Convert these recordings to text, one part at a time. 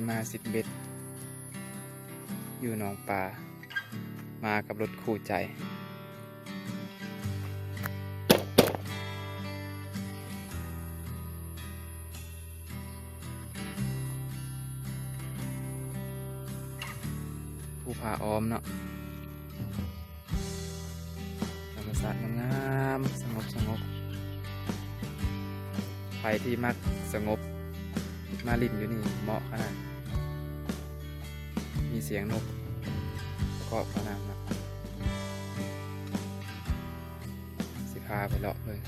ມາສິດເບັດຢູ່ໜອງປາ ມາກັບລົດຄູ່ໃຈ. ພູຜາອ້ອມເນາະ. ທຳມະຊາດງາມໆ ສະຫງົບໆ ໃຜທີ່ມັກສະຫງົບ ມາຫຼິ້ນຢູ່ນີ້ເໝາະຂະໜາດ. ມີສຽງນົກປະກອບເຂົ້ານຳນະ. ຊິພາໄປເລາະເບິ່ງ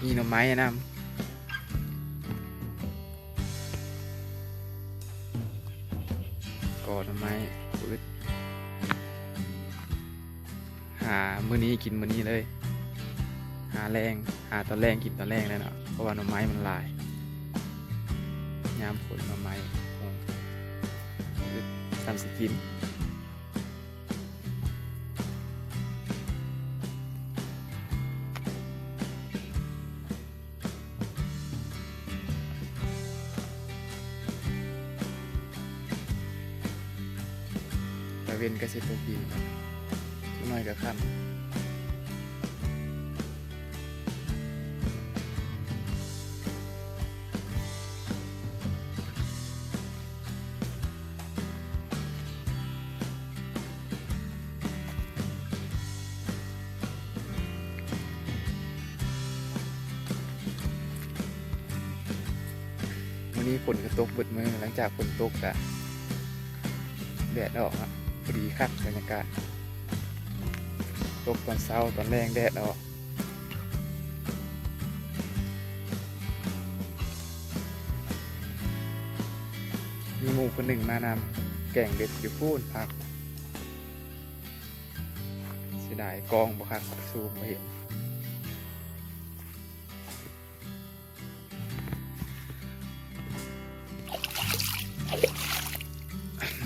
ມີໜໍ່ໄມ້ນຳ. ກໍໜໍ່ໄມ້ ປືດ ຫາມື້ນີ້ກິນມື້ນີ້ເລີຍ ຫາແລງ ຫາຕອນແລງກິນຕອນແລງແລ້ວເນາະ ເພາະວ່າໜໍ່ໄມ້ມັນຫຼາຍ. ຍາມຝົນໜໍ່ໄມ້ຄົງ ສຳຊິກິນ. ຕາເວັນກໍຊິຕົກດິນ ຈັກໜ້ອຍກໍຄ່ຳ. ມື້ນີ້ຝົນກໍຕົກເບິດມື້ ຫຼັງຈາກຝົນຕົກກະແດດອອກເນາະ ພໍດີຄັກບັນຍາກາດ ຕົກຕອນເຊົ້າ ຕອນແລງແດດອອກ. ມີໝູ່ຄົນໜຶ່ງມານຳ ແກງເບັດຢູ່ພຸ້ນພັກ ເສຍດາຍກ້ອງບໍ່ຄັກ ຊູມບໍ່ເຫັນ.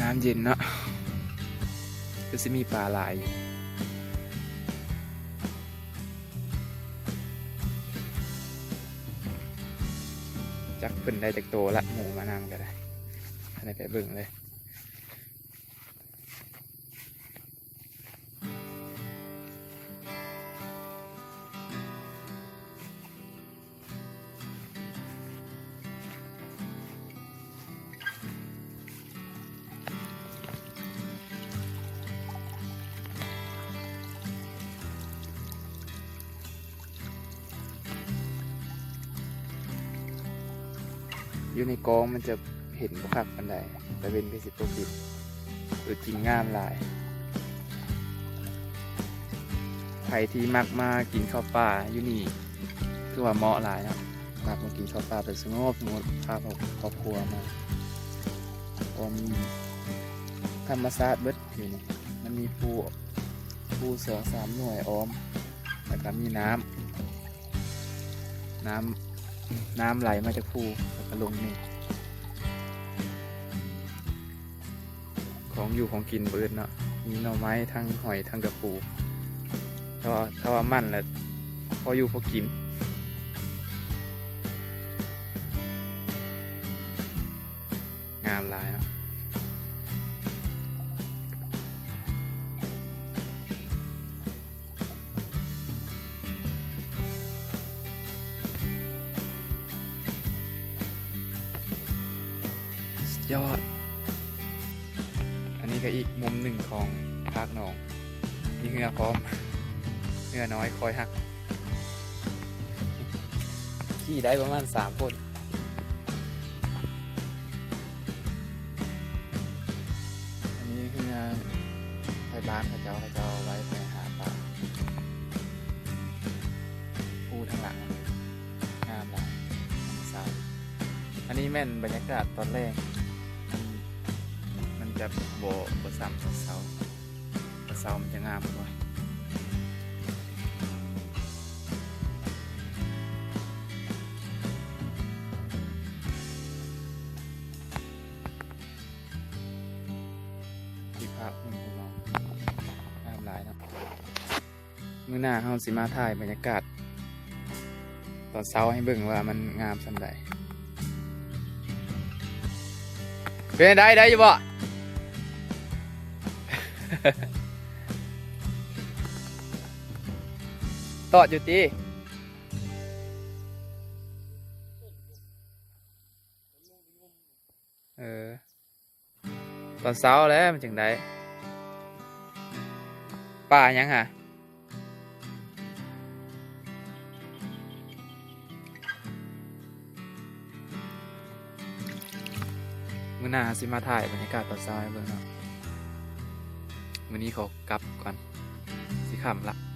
ນ້ຳເຢັນເນາະ ຄືຊິມີປາຫຼາຍຢູ່ ຈັກເພິ່ນໄດ້ຈັກໂຕລະ ໝູ່ມານຳກໍໄດ້ ທັນໄດ້ໄປເບິ່ງເລີຍ. ຢູ່ໃນກ້ອງມັນຈະເຫັນບໍ່ຄັກປານໃດ ຕາເວັນກໍຊິຕົກດິນ. ເອີ ກິນງາມຫຼາຍ ໃຜທີ່ມັກມາກິນເຂົ້າປ່າຢູ່ນີ້ ຄືວ່າເໝາະຫຼາຍເນາະ ມັກມາກິນເຂົ້າປ່າແບບສະຫງົບໆ ພາຄອບຄົວມາ ເພາະວ່າມັນທຳມະຊາດເບິດຢູ່ນີ້ ມັນມີພູ ພູສອງສາມໜ່ວຍອ້ອມ ແລ້ວກໍມີນ້ຳ ນ້ຳ ນ້ຳໄຫຼມາຈາກພູ ແລ້ວກໍລົງນີ້ ຂອງຢູ່ຂອງກິນເບິດເນາະ ມີໜໍ່ໄມ້ ທັງຫອຍ ທັງກະປູ ຖ້າວ່າ ຖ້າວ່າໝັ້ນລະພໍຢູ່ພໍກິນ. ງາມຫຼາຍເນາະ ສຸດຍອດ. ອັນນີ້ກໍອີກມຸມໜຶ່ງຂອງປາກໜອງ ມີເຮືອພ້ອມ ເຮືອນ້ອຍຄອຍຮັກ ຂີ່ໄດ້ປະມານສາມຄົນ. ອັນນີ້ເຮືອໄທບ້ານເຂົາເຈົ້າ ເຂົາເຈົ້າເອົາໄວ້ໄປຫາປາ ພູທາງຫຼັງ ງາມຫຼາຍ ທຳມະຊາດ. ອັນນີ້ແມ່ນບັນຍາກາດຕອນແລງ ມັນ ມັນຈະບໍ່ ບໍ່ສ່ຳຕອນເຊົ້າ. ຕອນເຊົ້າມັນຈະງາມກວ່າ. ທີ່ພັກ ອືມ ພີ່ນ້ອງ ງາມຫຼາຍເນາະ. ມື້ໜ້າເຮົາຊິມາຖ່າຍບັນຍາກາດຕອນເຊົ້າໃຫ້ເບິ່ງວ່າມັນງາມສ່ຳໃດ. ເປັນຈັ່ງໃດ ໄດ້ຢູ່ບໍ່? ຕອດຢູ່ຕິ? ເອີ ຕອນເຊົ້າແລ້ວມັນຈັ່ງໄດ້ ປາຫຍັງຫະ? ມື້ໜ້າເຮົາຊິມາຖ່າຍບັນຍາກາດຕອນເຊົ້າໃຫ້ເບິ່ງເນາະ. ມື້ນີ້ຂໍກັບກ່ອນ ຊິຄ່ຳລະ.